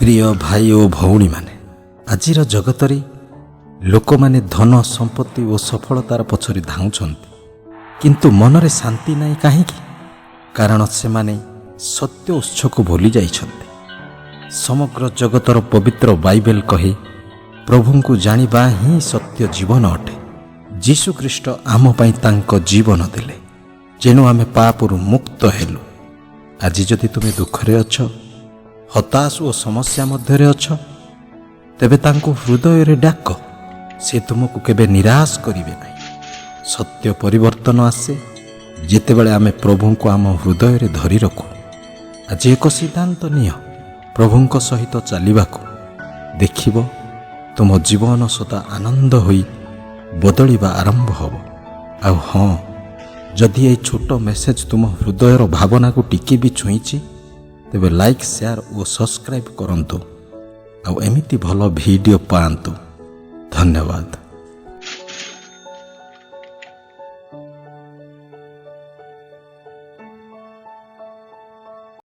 ପ୍ରିୟ ଭାଇ ଓ ଭଉଣୀମାନେ, ଆଜିର ଜଗତରେ ଲୋକମାନେ ଧନ ସମ୍ପତ୍ତି ଓ ସଫଳତାର ପଛରେ ଧାଉଁଛନ୍ତି, କିନ୍ତୁ ମନରେ ଶାନ୍ତି ନାହିଁ। କାହିଁକି? କାରଣ ସେମାନେ ସତ୍ୟ ଉତ୍ସକୁ ଭୁଲି ଯାଇଛନ୍ତି। ସମଗ୍ର ଜଗତର ପବିତ୍ର ବାଇବେଲ କହେ, ପ୍ରଭୁଙ୍କୁ ଜାଣିବା ହିଁ ସତ୍ୟ ଜୀବନ ଅଟେ। ଯୀଶୁଖ୍ରୀଷ୍ଟ ଆମ ପାଇଁ ତାଙ୍କ ଜୀବନ ଦେଲେ, ଯେଣୁ ଆମେ ପାପରୁ ମୁକ୍ତ ହେଲୁ। ଆଜି ଯଦି ତୁମେ ଦୁଃଖରେ ଅଛ, ହତାଶ ଓ ସମସ୍ୟା ମଧ୍ୟରେ ଅଛ, ତେବେ ତାଙ୍କୁ ହୃଦୟରେ ଡାକ। ସେ ତୁମକୁ କେବେ ନିରାଶ କରିବେ ନାହିଁ। ସତ୍ୟ ପରିବର୍ତ୍ତନ ଆସେ ଯେତେବେଳେ ଆମେ ପ୍ରଭୁଙ୍କୁ ଆମ ହୃଦୟରେ ଧରି ରଖୁ। ଆଜି ଏକ ସିଦ୍ଧାନ୍ତ ନିଅ ପ୍ରଭୁଙ୍କ ସହିତ ଚାଲିବାକୁ। ଦେଖିବ, ତୁମ ଜୀବନ ସଦା ଆନନ୍ଦ ହୋଇ ବଦଳିବା ଆରମ୍ଭ ହେବ। ଆଉ ହଁ, ଯଦି ଏହି ଛୋଟ ମେସେଜ ତୁମ ହୃଦୟର ଭାବନାକୁ ଟିକେ ବି ଛୁଇଁଛି, ତେବେ ଲାଇକ୍, ସେୟାର ଓ ସବସ୍କ୍ରାଇବ୍ କରନ୍ତୁ ଆଉ ଏମିତି ଭଲ ଭିଡ଼ିଓ ପାଆନ୍ତୁ। ଧନ୍ୟବାଦ।